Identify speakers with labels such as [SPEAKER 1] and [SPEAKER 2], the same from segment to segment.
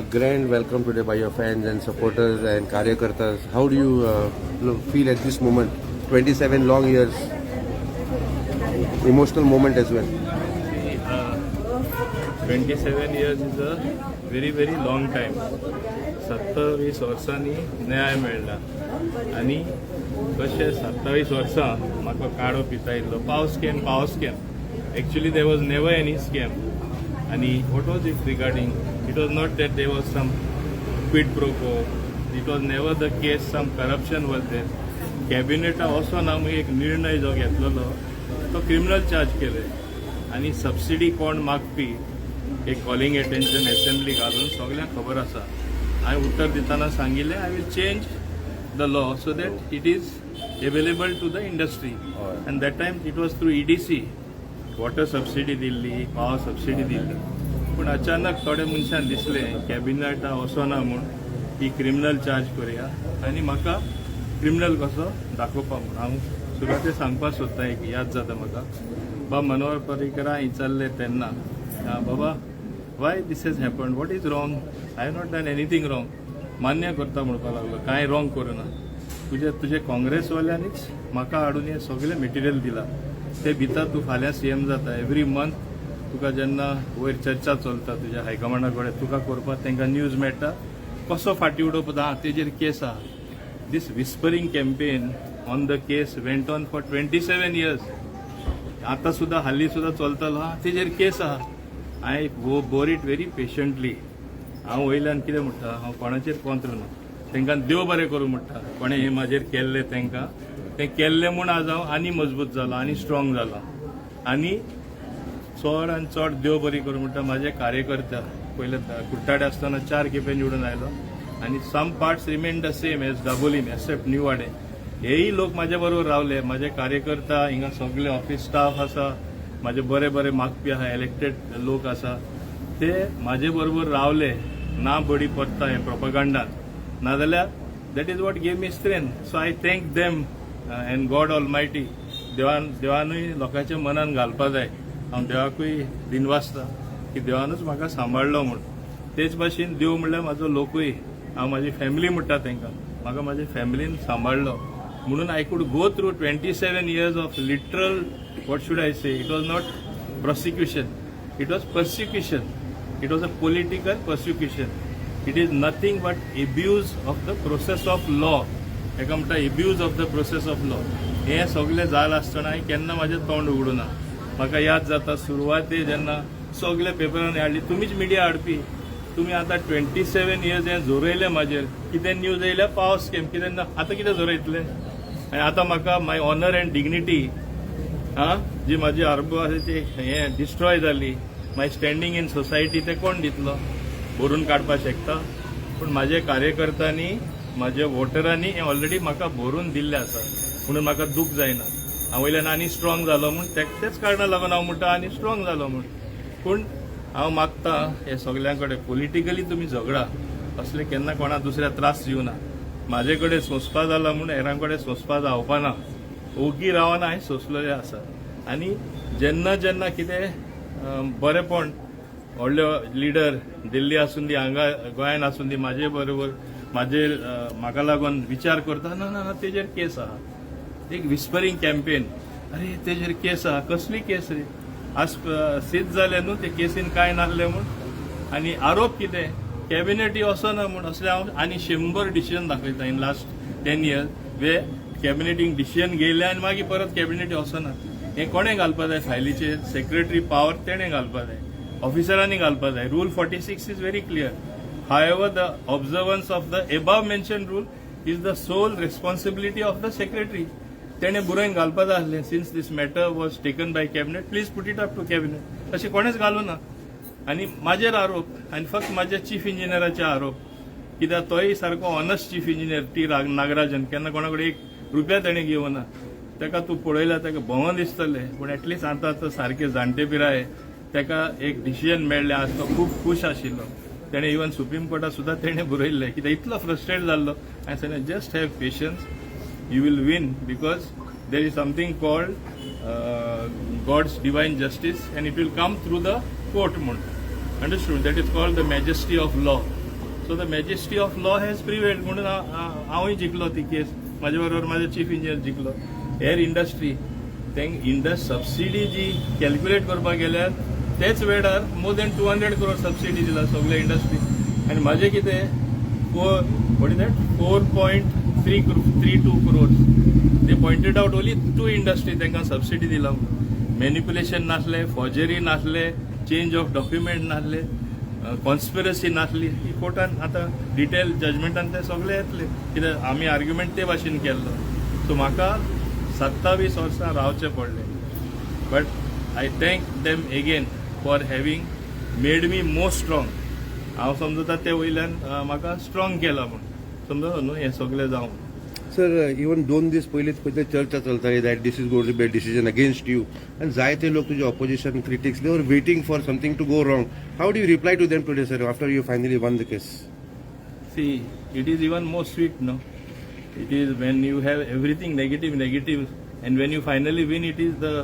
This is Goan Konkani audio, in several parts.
[SPEAKER 1] Grand welcome today by your fans and supporters and karyakartas. How do you feel at this moment? 27 long years, emotional moment as well.
[SPEAKER 2] 27 years is a very very long time. 27 वर्सांनी न्याय मेळ्ळा आनी कशें 27 वर्सां म्हाका काडो पितायल्लो, power scam, power scam. Actually, there was never any scam. आनी what was it regarding? It was not that there was some quid pro quo. It was never the case some corruption was there. कॅबिनेटा वचोन आमी एक निर्णय जो घेतलेलो तो क्रिमिनल चार्ज केले आनी सबसिडी कोण मागपी एक कॉलिंग एटेन्शन एसेंब्ली घालून सगल्यांक खबर आसा. हांवें उत्तर दितना सांगिल्लें, I will change the law so that it is available to the industry, and that time it was through EDC. Water subsidy Delhi, power subsidy दिल्ली, पूण अचानक थोड्या मनशान दिसलें कॅबिनेटा वचना म्हूण ही क्रिमिनल चार्ज करुया आनी म्हाका क्रिमिनल कसो दाखोवपा म्हूण. हांव सुरवाते सांगपाक सोदतां, एक याद जाता म्हाका, बा मनोहर पर्रीकरा विचारलें तेन्ना, "बाबा, why this has happen? What is wrong? I have not done anything wrong." मान्य करता म्हणपाक लागलो, कांय रॉंग करूना, तुजे तुजे काँग्रेसवाल्यांनीच म्हाका हाडून हें सगळें मटेरियल दिलां. ते भिता तूं फाल्यां सीएम जाता. एवरी मंथ तुका जेन्ना वयर चर्चा चलता तुज्या हायकमांडा कडेन, तुका करपाक तांकां न्यूज मेळटा, कसो फाटीं उडोवप. आं, तेजेर केस आहा. This whispering campaign on the case went on for 27 years. आतां सुद्दां, हालीं सुद्दां चलतालो, आं, तेजेर केस आहा. I bore it very patiently. हांव वयल्यान कितें म्हणटा, हांव कोणाचेर कोंत्र ना. तांकां देव बरें करूं म्हणटा, कोणें हें म्हाजेर केल्लें तांकां. तें केल्लें म्हूण आज हांव आनी मजबूत जालो आनी स्ट्रॉंग जालो. आनी चड आनी चड देव बरी करूं म्हणटा माझे कार्यकर्ते. पयले कुट्टाडे आसतना चार खेपे निवडून आयलो आनी some parts remain the same as Dabolim except New Wade. हेय लोक म्हाजे बरोबर रावले. माझे कार्यकर्ता हिंगा सगळे, ऑफिस स्टाफ आसा म्हाजे, बरे बरे मागपी आहा, इलेक्टेड लोक आसा, ते म्हाजे बरोबर रावले ना बडी पडटा हे प्रोपगांडान. नाजाल्यार that is what gave me strength, so I thank them and God Almighty. देवान, देवानूय लोकांच्या मनान घालपा जाय. हांव देवाकूय दिनवासता की देवानूच म्हाका सांबाळ्ळो म्हूण. तेच भाशेन देव म्हणल्यार म्हाजो लोकूय. हांव म्हाजी फॅमिली म्हणटा तांकां. म्हाका म्हाज्या फॅमिलीन सांबाळ्ळो म्हणून I could go through 27 years of literal, what should I say, it was not prosecution, it was persecution. It was a political persecution. It is nothing but abuse of the process of law. हेका म्हणटा abuse of the process of law. हें सगळें जालां आसतना हांवें केन्ना म्हाजें तोंड उगडूना. म्हाका याद जाता, सुरवाते जेन्ना सगळे पेपरांनी हाडली, तुमीच मिडिया हाडपी तुमी. आतां 27 इयर्स हें झरयलें म्हाजेर. कितें न्यूज येयल्या, पावर स्कॅम, कितें ना. आतां कितें झरयतले? आनी आतां म्हाका माय ऑनर अँड डिग्निटी, हा, जी म्हाजी आर्बो आसा ती हें डिस्ट्रॉय जाली. माय स्टँडींग इन सोसायटी ते कोण दितलो? भरून काडपाक शकता? पूण म्हाजे कार्यकर्त्यांनी, म्हाज्या वोटरांनी हें ऑलरेडी म्हाका भरून दिल्लें आसा म्हणून म्हाका दूख जायना. हांव वयल्यान आनी स्ट्रॉंग जालो म्हूण, तेच कारणा लागून हांव म्हणटा आनी स्ट्रॉंग जालो म्हूण. पूण हांव मागता हे सगल्यां कडेन, पॉलिटिकली तुमी झगडा, असले केन्ना कोणा दुसऱ्या त्रास दिवना. म्हाजे कडेन सोंसपा जाला म्हूण हेरां कडेन सोंसपा जावपा ना. ओगी रावना, हांवें सोंसलेलें आसा. आनी जेन्ना जेन्ना कितें बरेपण, व्हडले लिडर दिल्ली आसूं दी, हांगा गोंयान आसूं दी, म्हाजे बरोबर म्हाजेर म्हाका लागून विचार करता, ना ना ना, तेजेर केस आहा. एक विस्परींग कॅम्पेन, अरे, तेजेर केस आहा. कसली केस रे? आज सिद्ध जालें न्हू ते केसीन कांय नासलें म्हूण. आनी आरोप कितें, कॅबिनेटी वचना म्हूण. असले हांव आनी 100 डिसिजन दाखयता in last 10 years way कॅबिनेटीक decision घेयलें आनी मागीर परत कॅबिनेटी वचना. हें कोणें घालपा जाय फायलीचेर? सेक्रेटरी पावर तेणें घालपा जाय, ऑफिसरांनी घालपा जाय. Rule 46 is very clear. "However, the observance of the above mentioned rule is the sole responsibility of the secretary." तेणें बरोवन घालपा जाय आसलें, "Since this matter was taken by cabinet, please put it up to cabinet." अशें कोणेच घालूं ना आनी म्हाजेर आरोप आनी फक्त म्हाज्या चीफ इंजिनियराचे आरोप, कित्याक तोय सारको honest chief engineer T Nagarajan. केन्ना कोणा कडेन एक रुपया तेणें घेवना. ताका तूं पळयल्यार ताका भोंवन दिसतलें, पूण एटलिस्ट आतां आतां सारके जाणटे पिराये ताका एक डिसिजन मेळ्ळें. आज तो खूब खूश आशिल्लो. तेणें इवन सुप्रीम कोर्टात सुद्दां तेणें बरयल्लें, कित्याक इतलो फ्रस्ट्रेट जाल्लो. हांवें सांगलें, "Just have patience, you will win, because there is something called God's divine justice and it will come through the court" म्हूण. Understood? That is called the majesty of law. So the majesty of law has prevailed म्हणून हांवूय जिखलो ती केस. म्हाजे बरोबर म्हाजे चीफ इंजिनियर जिखलो. हेर इंडस्ट्री तेंक इंडस्ट सबसिडी जी कॅल्क्युलेट करपाक गेल्यार तेच वेळार more than 200 crore subsidy दिला सगल्या इंडस्ट्री. आनी म्हाजें कितें, four, what is that, 4.332 crores. They pointed out only two industry तांकां सबसिडी दिला. मॅनिप्युलेशन नासलें, फॉर्जरी नासलें, चेंज ऑफ डॉक्युमेंट नासले, कॉन्स्पिरसी नासली. ही कोर्टान आतां डिटेल जजमेंटान ते सगळे येतले, कित्याक आमी आर्ग्युमेंट ते भाशेन केल्लो. सो म्हाका 27 वर्सां रावचें पडलें, but I thank them again for having made me more strong. हांव समजता ते वयल्यान म्हाका स्ट्रॉंग केला म्हूण समजता न्हू हें सगळें जावन.
[SPEAKER 1] सर, इवन 2 दीस पयलींच खंय चर्चा चलताली that this is gonna to be a decision against you आनी जायते लोक तुजे opposition critics, they are waiting for something to go wrong. How do you reply to them today, sir, after you finally won the case?
[SPEAKER 2] See, it is even more sweet, no? It is when you have everything negative, negative, and when you finally win, it is the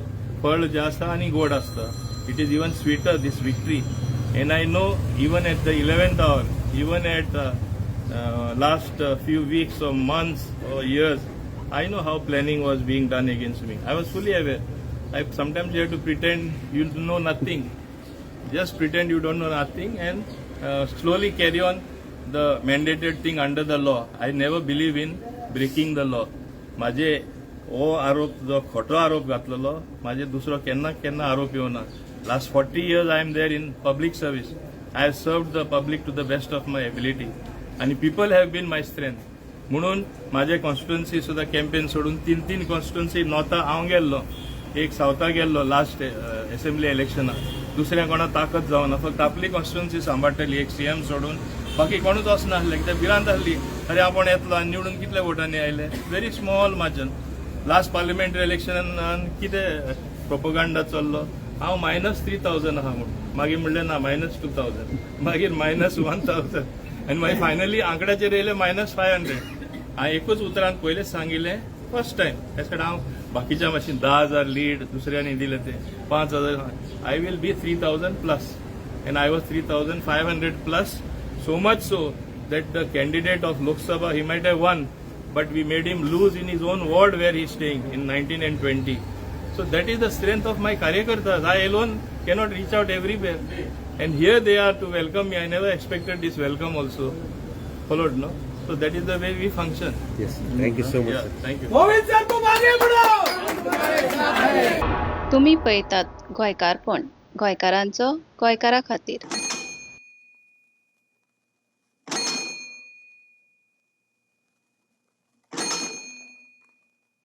[SPEAKER 2] फळ जे आसता आनी गोड आसता. It is even sweeter, this victory. And I know even at the 11th hour, even at last few weeks or months or years, I know how planning was being done against me. I was fully aware. I sometimes you have to pretend you know nothing. Just pretend you don't know nothing and slowly carry on the mandated thing under the law. I never believe in breaking the law. माझे हो आरोप जो खोटो आरोप घातलेलो, माझे दुसरो केन्ना केन्ना आरोप येवना. Last 40 years I am there in public service. I have served the public to the best of my ability आनी people have been my strength. म्हणून माझे कॉन्स्टिट्युन्सी सुद्धा कॅम्पेन सोडून तीन तीन कॉन्स्टिट्युन्सी नॉर्था हांव गेल्लो, एक सावथा गेल्लो लास्ट असेंब्ली इलेक्शनाक. दुसऱ्या कोणा ताकद जावना, फक्त आपली कॉन्स्टिट्युन्सी सांबाळटली एक सीएम सोडून बाकी कोणूच वचनासले, कित्याक भिरांत आसली, अरे आपूण येतलो. आनी निवडून कितले वोटांनी आयले? Very small margin. Last parliamentary इलेक्शनान कितें प्रोपोगांडा चल्लो, हांव -3,000 आहा म्हूण. मागीर म्हणलें ना, -2,000, मागीर -1,000 आनी मागीर फायनली आंकड्याचेर येयले -500. हांवें एकूच उतरान पयलेच सांगिल्लें, फर्स्ट टायम त्यासाठी हांव बाकीच्या भाशेन 10,000 लीड दुसऱ्यांनी दिले ते 5,000, I will be 3,000 plus, and I was 3,500 plus, so much so that the candidate of Lok Sabha, he might have won, but we made him lose in his own ward where he is staying in 19 and 20. So that is the strength of my karyakartas. I alone cannot reach out everywhere. And here they are to welcome me. I never expected this welcome also. Followed, no? So that is the way we function.
[SPEAKER 1] Yes, thank you so much.
[SPEAKER 2] Yeah, thank you.
[SPEAKER 3] Govind sir, तुम आगे बढ़ो.
[SPEAKER 4] तुम्ही पळयतात गोंयकारपण, गोंयकारांचो गोंयकारा खातीर.